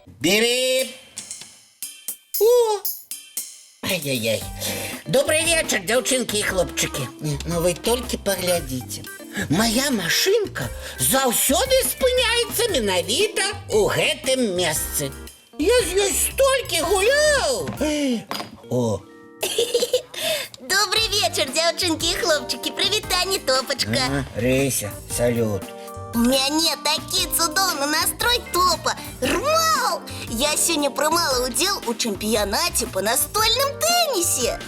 Бери! О! Ай-яй-яй. Добры вечар, дзяўчынкі і хлопчыкі. Ну вы толькі паглядзіце. Мая машынка заўсёды спыняецца менавіта ў гэтым месцы. Я з ёй столькі гуляў. О, Добры вечар, дзяўчынкі і хлопчыкі. Прывітанне, Топачка. а, Рыся, салют. У мяне такі цудоўны настрой, Топа. Рмаў! Я сёння прымала ўдзел у чэмпіянаце па настольным тэнісе.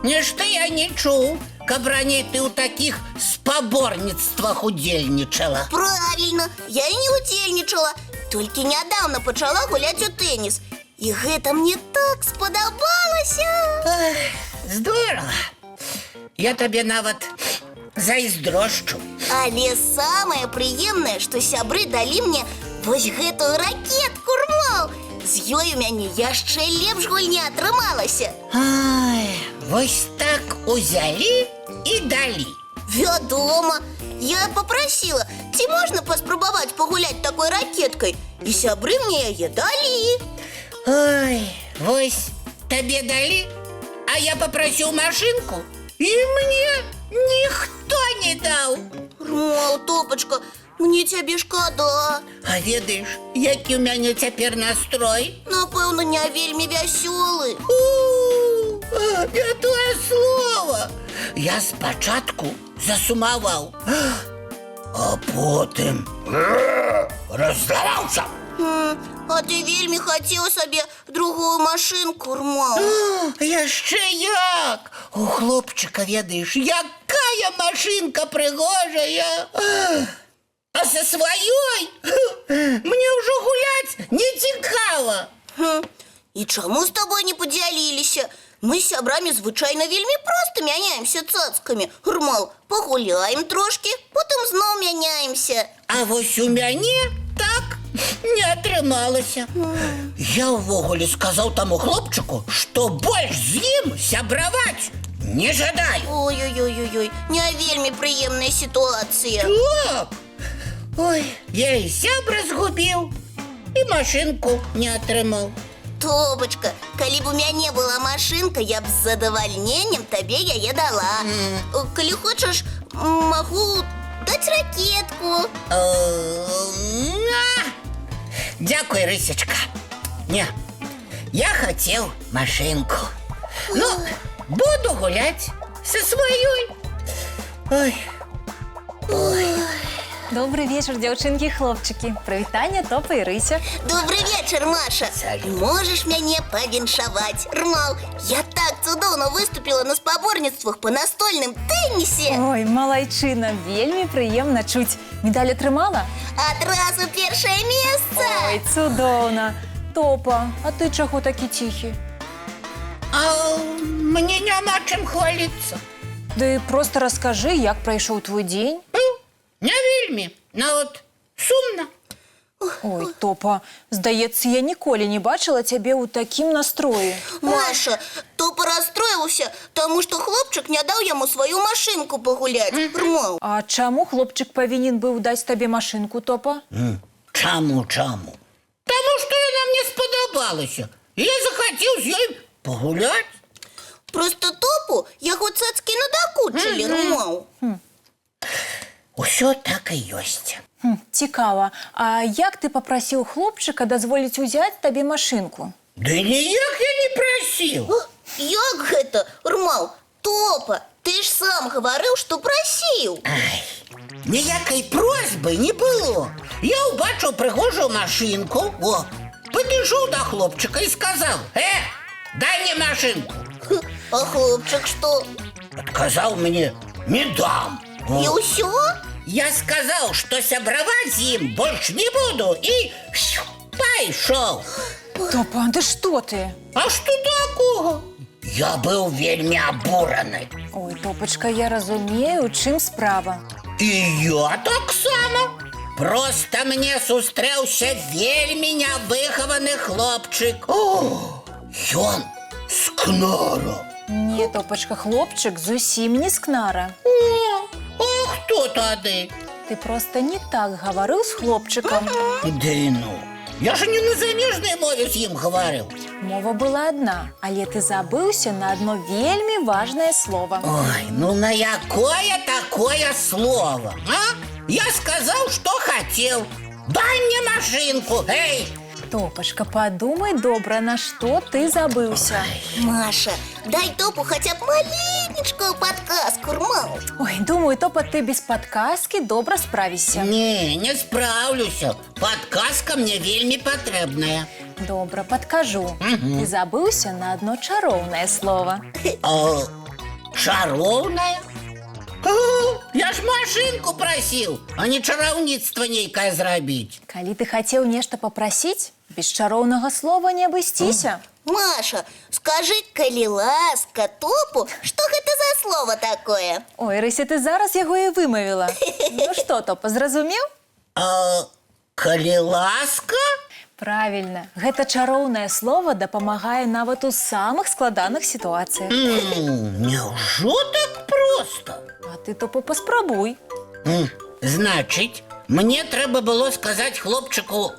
Нешта я не чуў, каб раней ты ў такіх спаборніцтвах удзельнічала. Правільна, я і не удзельнічала. Толькі нядаўна пачала гуляць у тэніс. І гэта мне так спадабалася. Ах, здорово. Я табе нават зайздрошчу. Але самае прыемнае, што сябры далі мне вось гэтую ракетку, Рмаў. З ёй у мяне яшчэ лепш гульня атрымалася. Ай, вось так узялі і далі. Вядома, я папрасіла, ці можна паспрабаваць пагуляць такой ракеткай. І сябры мне яе далі. Ой, вось табе далі, а я папрасіў машынку, і мне ніхто не даў. Рмаў, Топачка, мне цябе шкада. А ведаеш, які ў мяне цяпер настрой? Напэўна, не вельмі вясёлы. У, не тое слова. Я спачатку засумаваў, а потым раззлаваўся. А ты вельмі хацеў сабе другую машынку, Рмаў. Яшчэ як! У хлопчыка, ведаеш, якая машынка прыгожая! А са сваёй мне ўжо гуляць не цікава. І чаму з табой не падзяліліся? Мы з сябрамі звычайна вельмі проста мяняемся цацкамі. Рмаў, пагуляем трошкі, потым зноў мяняемся. А вось у мяне так не атрымалася. Я ўвогуле сказаў таму хлопчыку, што больш з ім сябраваць не жадаю. Ой-ой-ой-ой, не вельмі прыемная сітуацыя. Так. Ой, я і сябра згубіў, і машынку не атрымаў. Топачка, калі б у мяне была машынка, я б з задавальненнем табе яе дала. Калі хочаш, магу даць ракетку. На. Дзякуй, Рысечка. Не, я хацеў машынку. Ну, буду гуляць са сваёй. Ой, Добры вечар, дзяўчынкі і хлопчыкі. Прывітанне, Топа і Рыся. Добры вечар, Маша. Салют. Можаш мяне павіншаваць. Рмаў, я так цудоўна выступіла на спаборніцтвах па настольным тэнісе. Ой, малайчына, вельмі прыемна чуць. Медаль атрымала? Адразу першае месца. Ой, цудоўна. Топа, а ты чаго такі ціхі? А мне няма чым хваліцца. Ды проста раскажы, як прайшоў твой дзень. Ну, не вельмі, нават сумна. Ой, Топа, здаецца, я ніколі не бачыла цябе ў такім настроі. Маша, Топа расстроіўся, таму што хлопчык не даў яму сваю машынку пагуляць. Рмаў. А чаму хлопчык павінен быў даць табе машынку, Топа? Чаму, чаму? Таму што яна мне спадабалася. Я захацеў з ёй пагуляць. Проста Топу яго цацкі надакучылі, Рмаў. Усё так і ёсць. Цікава, а як ты папрасіў хлопчыка дазволіць узяць табе машынку? Ды ніяк я не прасіў. О, як гэта, Рмаў? Топа, ты ж сам гаварыў, што прасіў. Ай, ніякай просьбы не было. Я ўбачыў прыгожую машынку, о, падышоў да хлопчыка і сказаў: дай мне машынку. А хлопчык што? Адказаў мне: не дам. І О. ўсё? Я сказаў, што сябраваць з ім больш не буду і пайшоў. Топа, ды што ты? А што такога? Я быў вельмі абураны. Ой, Топачка, я разумею, у чым справа. І я таксама. Проста мне сустрэўся вельмі нявыхаваны хлопчык. О, ён з Кнара. Не, Топачка, хлопчык зусім не з Кнара. О, а хто тады? Ты проста не так гаварыў з хлопчыкам. Ды ну, я ж не на замежнай мове з ім гаварыў. Мова была адна, але ты забыўся на адно вельмі важнае слова. Ой, ну на якое такое слова, а? Я сказаў, што хацеў. Дай мне машынку, эй! Топачка, падумай добра, на што ты забыўся. Маша, дай Топу хаця б маленечкую падказку, Рмал. Ой, думаю, Топа, ты без падказкі добра справішся. Не, не спраўлюся. Падказка мне вельмі патрэбная. Добра, падкажу. Ты забыўся на адно чароўнае слова. А, чароўная? О, я ж машынку прасіў, а не чараўніцтва нейкае зрабіць. Калі ты хацеў нешта папрасіць, без чароўнага слова не абысціся. Маша, скажы, калі ласка, Топу, што гэта за слова такое? Ой, Рыся, ты зараз яго і вымавіла. Ну што, Топа, зразумеў? А, калі ласка? Правільна, гэта чароўнае слова дапамагае нават у самых складаных сітуацыях. Няўжо так проста? А ты, Топа, паспрабуй. Значыць, мне трэба было сказаць хлопчыку: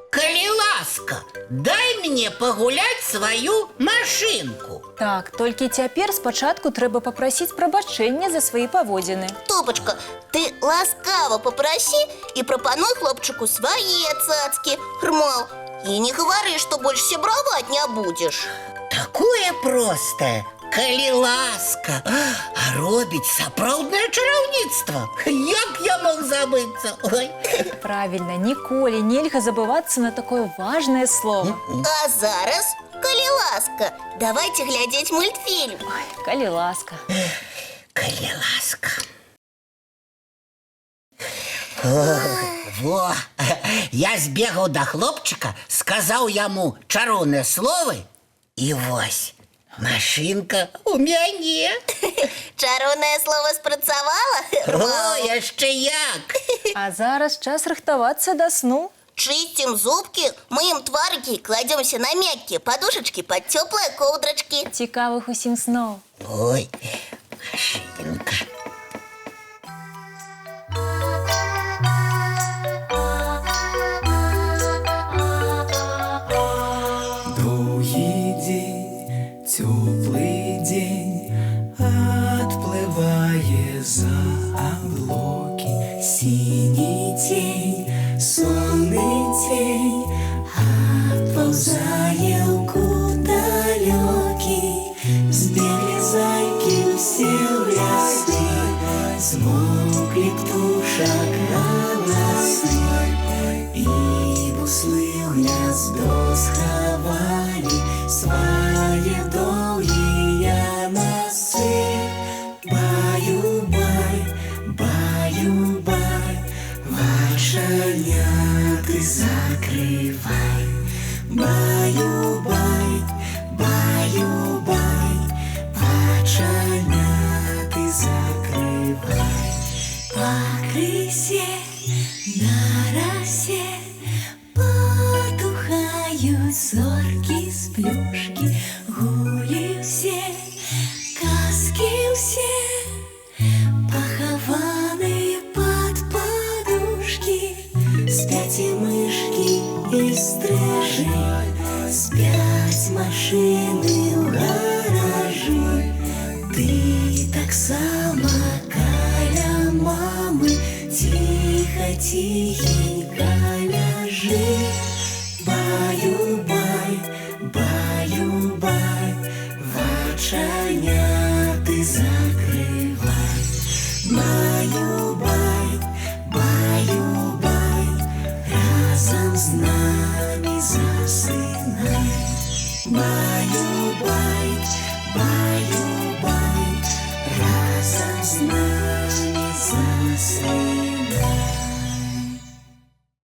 «Калі ласка, дай мне пагуляць сваю машынку». Так, толькі цяпер спачатку трэба папрасіць прабачэння за свае паводзіны. Топачка, ты ласкава папрасі і прапануй хлопчыку свае цацкі, Рмал. І не гавары, што больш сябраваць не будзеш. Такое простае, калі ласка, а робіць сапраўднае чараўніцтва. Як я мог забыцца? Ой. Правільна, ніколі нельга забывацца на такое важнае слова. А зараз, калі ласка, давайце глядзець мультфільм. Ой, калі ласка. Калі ласка. Ой, во, я збегаў да хлопчыка, сказаў яму чароўныя словы, і вось, машынка у мяне. Чароўнае слова спрацавала? О, яшчэ як! А зараз час рыхтавацца да сну. Чысцім зубкі, мыем тварыкі, кладзёмся на мяккія падушачкі пад цёплыя коўдрачкі. Цікавых усім сноў. Ой, машынка. Доўгі дзень, цёплы дзень адплывае за аблокі. Сіні цень, сонны цень адпаўзае ў кут далёкі. Збеглі зайкі ўсе ў лясы, змоўклі птушак галасы. І буслы ў гняздо схавалі свае доўгія насы. Баю-бай, баю-бай, вачаняты закрывай. Баю-бай, баю-бай, вачаняты закрывай. Пакрысе на расе патухаюць зоркі сплюшкі, гулі ўсе, казкі ўсе, пахаваны пад падушкі. Спяць і мышкі, і стрыжы, спяць машыны ў гаражы. Ты таксама каля мамы ціха, ціхенька ляжы. Баю-бай, баю-бай, вачаняты закрывай. Баю-бай, баю-бай, разам з намі засынай. Баю-бай, баю-бай, разам з намі засынай.